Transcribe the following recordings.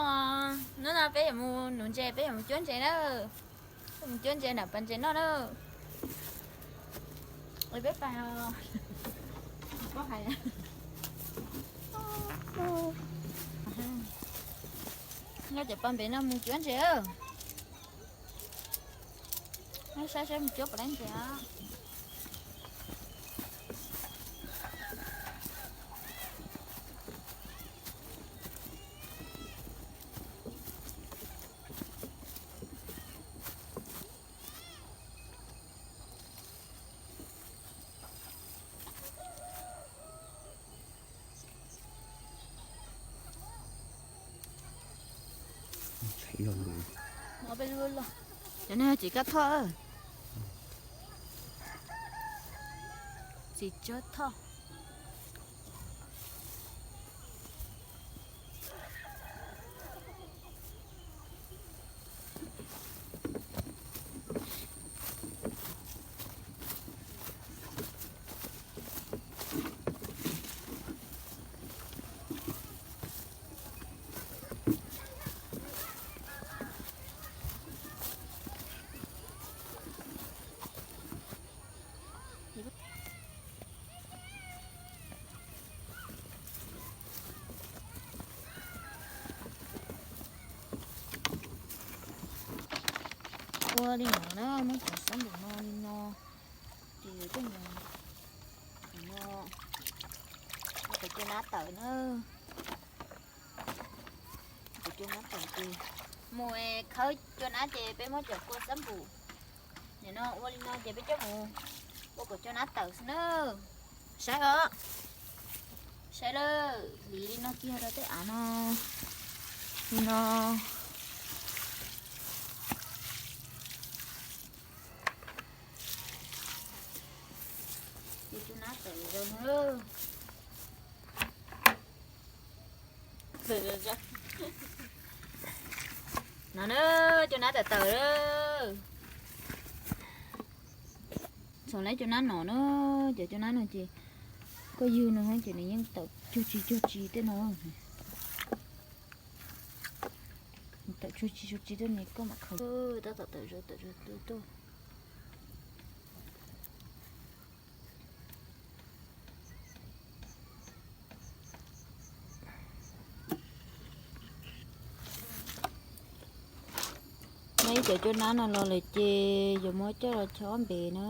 Hnub no peb yuav mus nuv ntses, peb yuav mus cuab ntses na. Peb mus cuab ntses nram pas ntses noj na. Ua peb pas, paub hais, nyob cov pas npem no mus cuab ntses. Saib saib mus cuab puas laib ntses. Cov no yog txiv kab thoj, txiv tsawb thoj. Ua li no na, muab cov xab npum no li no, ces yus coj mus, no, ua kom cua nab tawm na. Ua kom cua nab tawm ces mus khawb cua nab ces peb muab cov kua xab npum nim no ua li no ces peb coj mus ua kom cua nab tawm xwb na. Saib os, saib lawm, li no kiag rau tej av no, li no. Ces cua nab tawm zoo no. No na, cua nab tawm tawm. Txhob laib cua nab no na, cov cua nab no ces koj ywg no ces nws yeej tawm cuag tsis cuag tsis tej no. Tawm cuag tsis cuag tsis tej no koj mam khaws. Tab tom tawm zoo tawm zoo tuaj tuaj. Neb cov cua nab no los lawm ces yuav muab coj los chob npev na.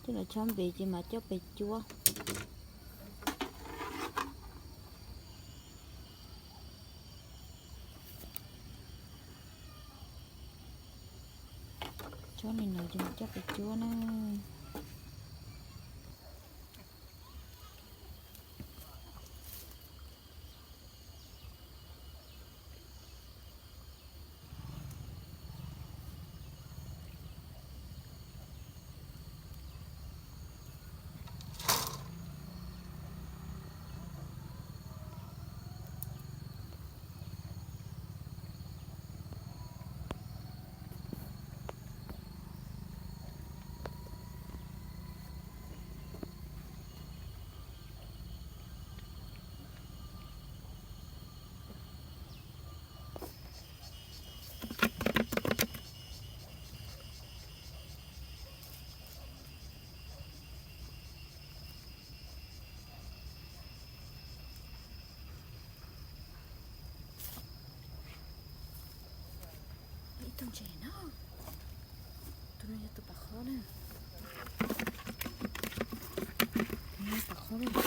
Coj los chob npev ces mam coj pem cuab. Chob li no ces mam coj pem cuab na. Ib tug ntses no, tus no yog tus pam qhob na. Tus no yog pam qhob na.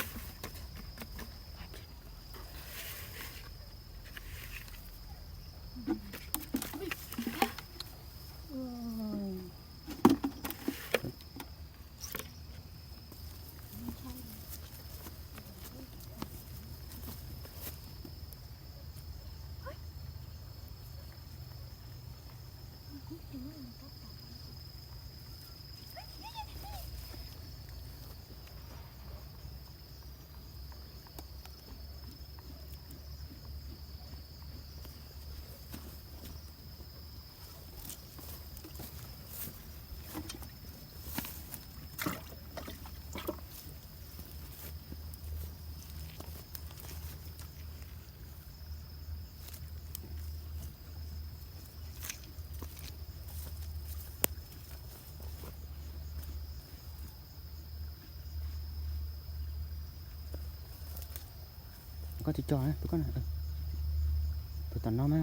Tus cog, tus tom no na,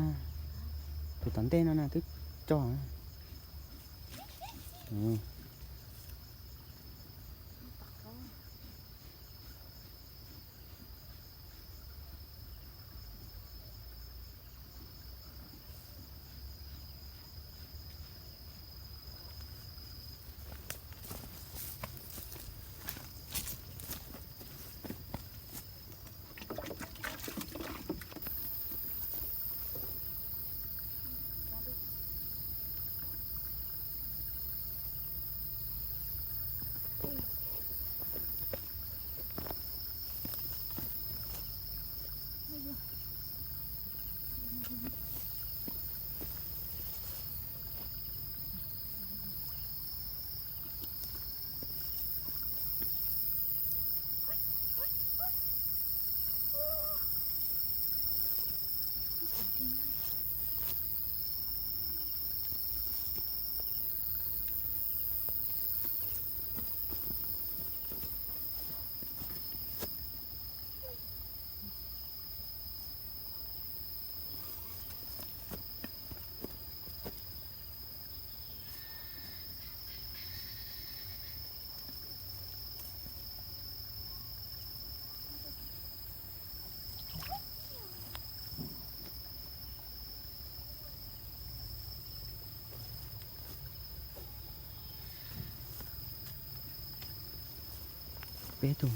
tus tom ntej no na twb cog. Peb tug.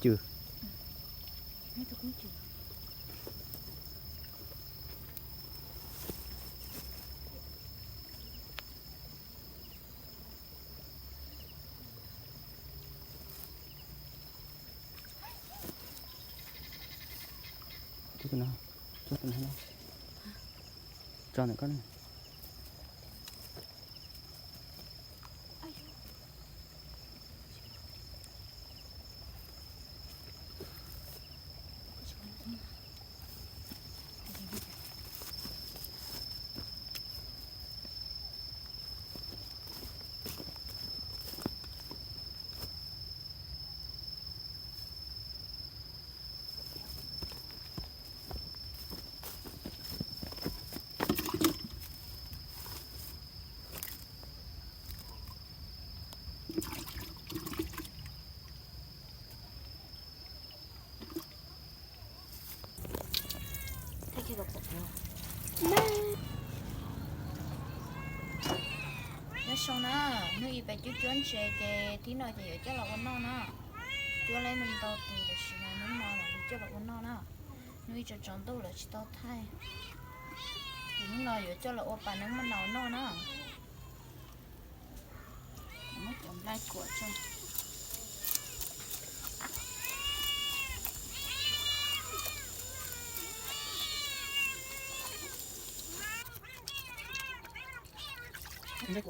Cw. Tso ntawm koj ne. Nyob zoo na, hnub ib pem cuab cuab ntses ces thib no ces yuav coj los ua noj na. Cuab lawm ntau tus tab sis mas hnub no los yuav coj los ua noj na. Hnub ib tsaus tsaus ntuj lawm tsis tau thaij. Ces hnub no yuav coj los ua pas neeb maj nau noj na. Muab cov nplaig kuam tso. Cub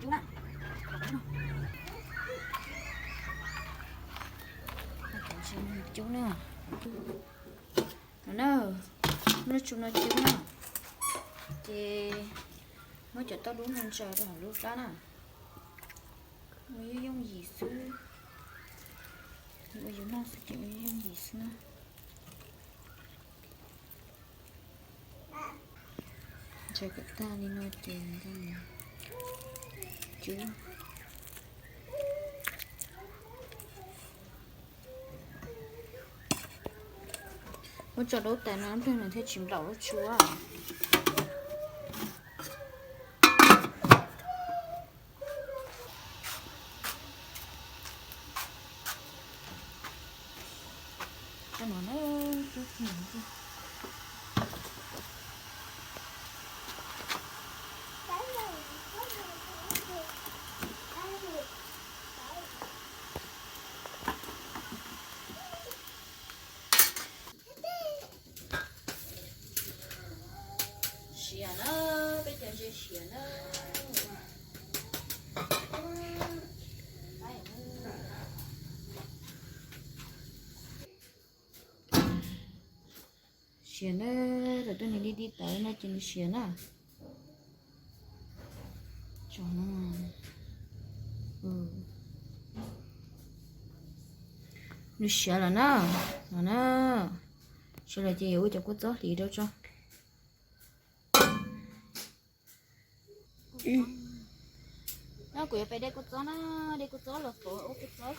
na. Cub na. No na, muab lub tsu no cub na. Ces muab cov tauj dub no ntsaws rau hauv lub plab na. Ua yooj yooj yim xwb. Ua yus noj xwb ces ua yooj yooj yim xwb na. Ntsaws kom tag li no ces cub. Muab tso rau tais no nrog nws thiaj tsis nplaum lub tsua. Siav na, peb cov ntses siav na. Siav na, thaum twg nws di di tawv no ces nws siav na. Nws siav lawm na, no na. Siav lawm ces yuav ua cov kua txob hliv rau tso. No kuv yuav pais de kua txob na, de kua txob los fov ua kua txob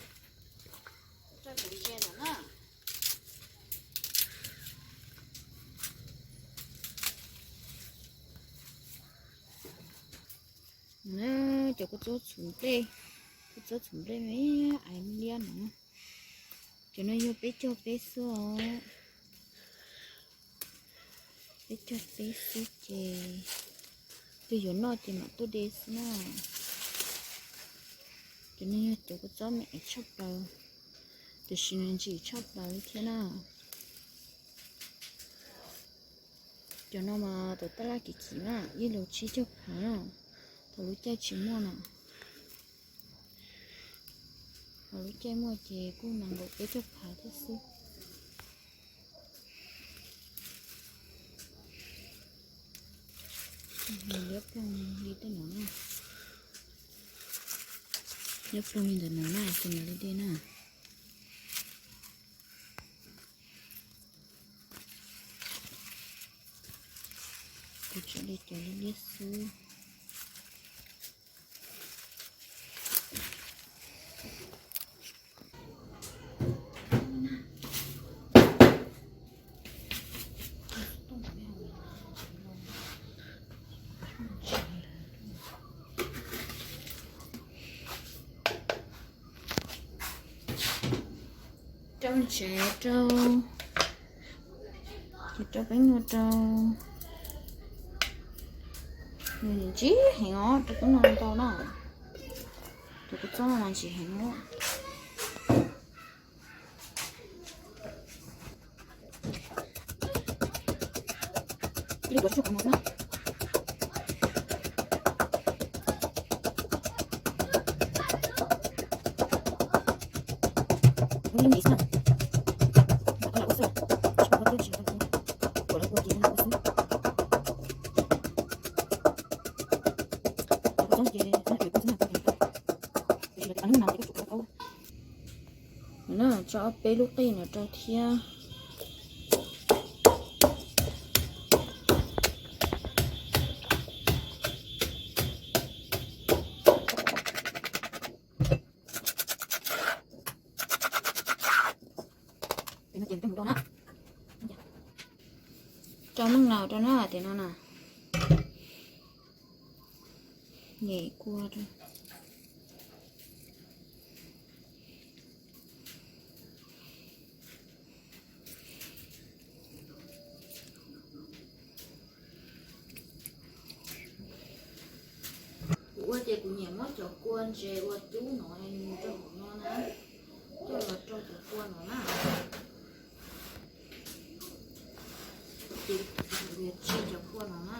rau cov ntses no na. Cov kua txob txhuv nplej, kua txob txhuv nplej me aiv liab no. Cov no yog peb cog peb xwb os. Peb cog peb xwb ces twg yuav noj ces mam tuaj de xwb na. Cov no yog cov kua txob me aiv tshaj plaws, tiam sis nws ntsim tshaj plaws li thiab na. Cov no mas tau tab laj kim kim na, ib lub tsib caug phav na, thaum lub caij tsis muaj na. Thaum lub caij muaj ces kuj mas nkaum peb caug phav thiab xwb. Liab ploog li tej no na, liab ploog li ntawm no na ces mam li de na. Kuv tsuas de cov liab liab xwb. Rau ntsev rau, ces rau peb nyuag rau. Nws ntsim heev os, rau peb nyuag ntau na. Tus kua txob no mas ntsim heev os. Tso ob peb lub qij no rau thiab. Rau meej no rau na, tias no na. Nyem kua rau. Kuv ua ces kuv nyiam muab cov kua ntses ua cub no mus rau hauv no na, coj los rau cov kua no na. Ces kuv yuav tsim cov kua no na.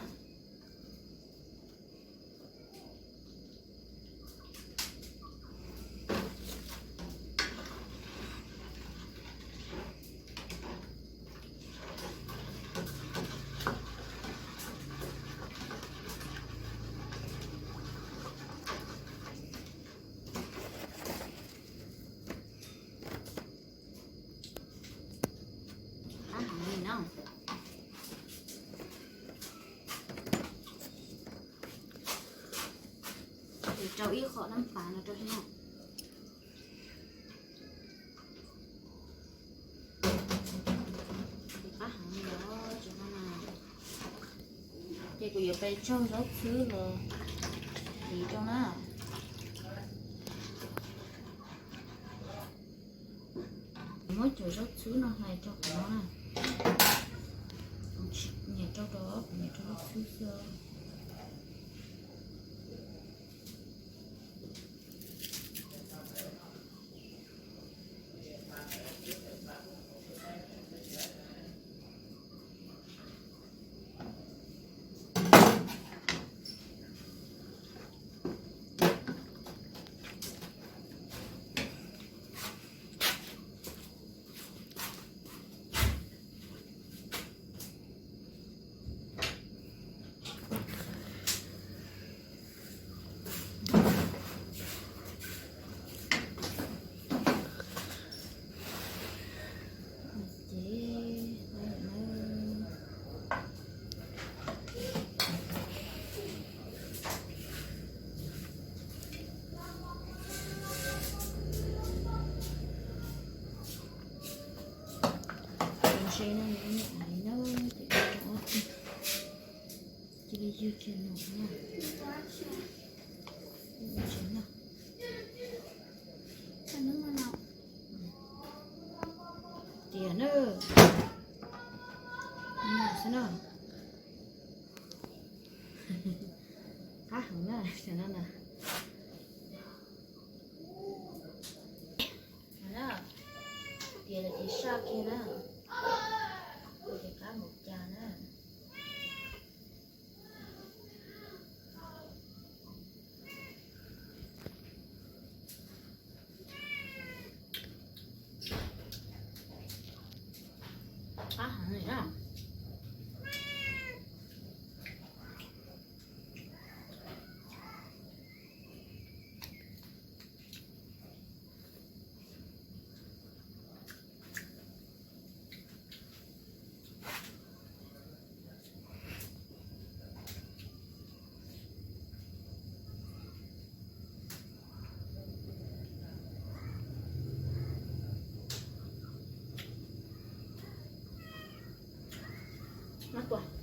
Rau ib qho nab pas no rau thiab na. Qab Yuav pais tsaug zaub txhwb los hliv rau na. Muab cov zaub txhwb no hlais rau qhov no na. Kuv tsis nyiam rau rau, kuv nyiam rau zaub txhwb xwb. Ces no, ces li ywg tsis noj na. Ywg tsis noj. Tias na, no xwb na. Qab heev na, no na. Tias lawm ces saj kiag na. Ua ces qab npaum cas na. Qab heev li na. Mab tua.